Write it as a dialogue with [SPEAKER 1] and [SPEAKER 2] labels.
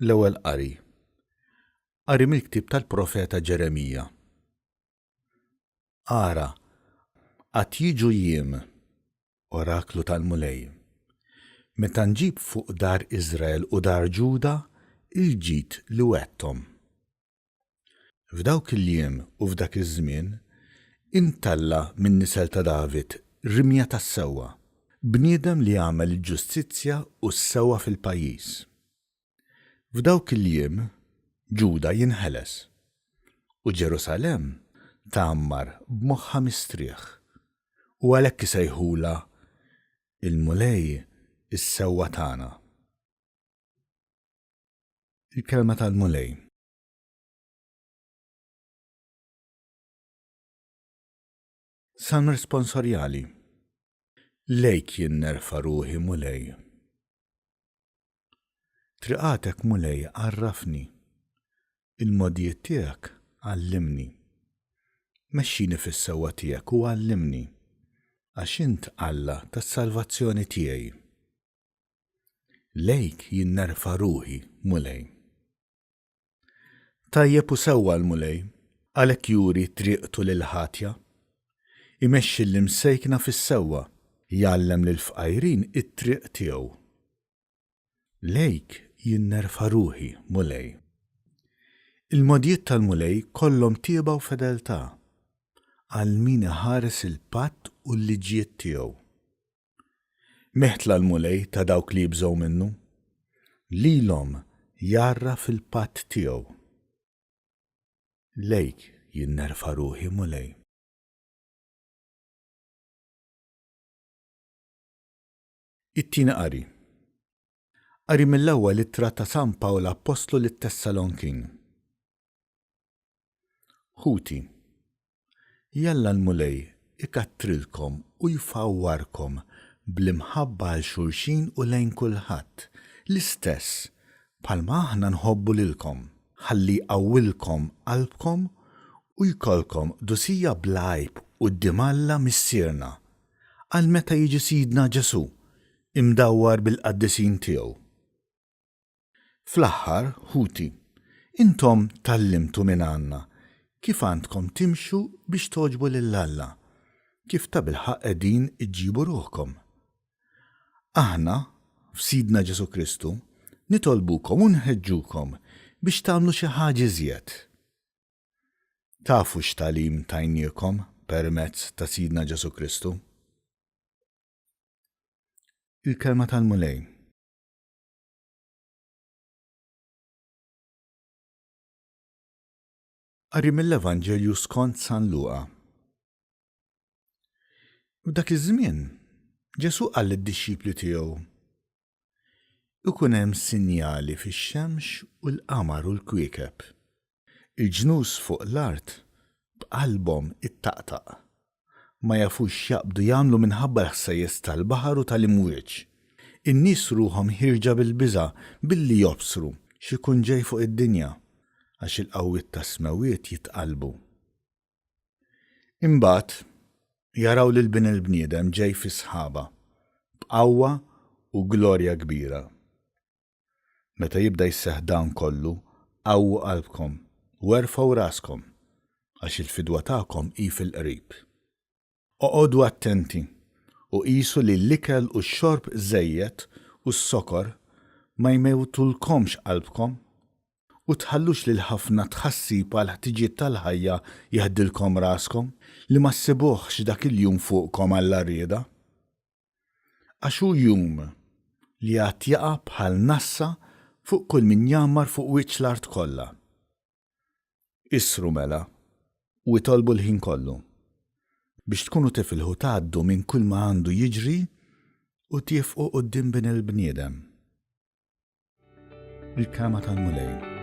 [SPEAKER 1] L-Ewwel Qari. Qari mill-ktieb tal-profeta Ġeremija. Ara, għad jiġu jiem, oraklu tal-Mulej, meta nġib fuq dar Iżrael u dar Ġuda l-ġid li wegħdthom. F'dawk il-jiem u f'dak iż-żmien intella' min-nisel ta' David rimja tas-sewwa, bniedem li jagħmel il-ġustizzja u s-sewwa fil-pajjiż. F'dawk il-jiem Ġuda jinħeles, u Ġerusalemm tgħammar b'moħħha mistrieħ, u għalhekk isejħulha, Il-Mulej is-sewwa tagħna. Il-Kelma tal-Mulej. Salm responsorjali. Lejk jien nerfa' ruħi, Mulej. Triqatek, Mulej, għarrafni, il-mogħdijiet tiegħek għallimni. Mexxini fis-sewwa tiegħek u għallimni, għax int Alla tas-salvazzjoni tiegħi. Lejk jien nerfa' ruħi, Mulej. Tajjeb u sewwa l-Mulej, għalhekk juri triqtu lill-ħatja. Imexxi l-imsejkna fis-sewwa, jgħallem lill-fqajrin it-triq tiegħu. Lejk jien nerfa' ruħi, Mulej. Il-mogħdijiet tal-Mulej kollhom tjieba u fedeltà, għal min iħares il-patt u l-liġijiet tiegħu. Meħtla l-Mulej ta' dawk li jibżgħu minnu. Lilhom jgħarraf il-patt tiegħu. Lejk jien nerfa' ruħi, Mulej. It-Tieni Qari. Qari mill-Ewwel Ittra ta' San Pawl Appostlu lit-Tessalonkin. Ħuti, jalla l-Mulej ikattrilkom u jfawwarkom bl-imħabba għal xulxin u lejn kulħadd, l-istess bħalma aħna nħobbu lilkom, ħalli jqawwilkom qalbkom u jkollkom qdusija bla għajb quddiem Alla Missierna, għal meta jiġi Sidna Ġesù, imdawwar bil-qaddisin tiegħu. Fl-aħħar, ħuti, intom tgħallimtu mingħandna kif għandkom timxu biex togħġbu lil Alla, kif tabilħaqq qegħdin iġġibu ruħkom. Aħna, f'Sidna Ġesù Kristu, nitolbukom u nħeġġukom biex tagħmlu xi ħaġa iżjed. Tafu x'tagħlim tajniekom permezz ta' Sidna Ġesù Kristu. Il-Kelma tal-Mulej. Qari mill-Evanġelju skont San Luqa. F'dak iż-żmien, Ġesù qal lid-dixxipli tiegħu, Ikun hemm sinjali fix-xemx u l-qamar u l-kwiekeb. Il-ġnus fuq l-art b'qalbhom ittaqtaq. Ma jafux x'jaqbdu jagħmlu minħabba l-ħsejjes tal-baħar u tal-imwieġ. In-nies ruħhom ħierġa bil-biża' billi jobsru x'ikun ġej fuq id-dinja, għax il-qawwiet tas-smewwiet jitqallbu. Imbagħad jaraw lil Bin il-bniedem ġej fis-sħaba, b'qawwa u glorja kbira. Meta jibda jseħħ dan kollu, qawwu qalbkom u erfgħu raskom, għax il-fidwa tagħkom hi fil-qrib. Oqogħdu attenti u qisu li l-ikel u x-xorb żejjed u s-sokor ma jmewtulkomx qalbkom, u tħallux lil ħafna tħassib għall-ħtiġiet tal-ħajja jeħdilkom raskom, li ma ssibuhx dak il-jum fuqkom għall-għarrieda. Għax hu jum li għad jaqa' bħal nassa fuq kull min jgħammar fuq wiċċ l-art kollha. Isru mela, u itolbu l-ħin kollu, biex tkunu tifilħu tgħaddu minn kull ma għandu jiġri u tiefqu quddiem Bin il-bniedem. Il-Kelma tal-Mulej.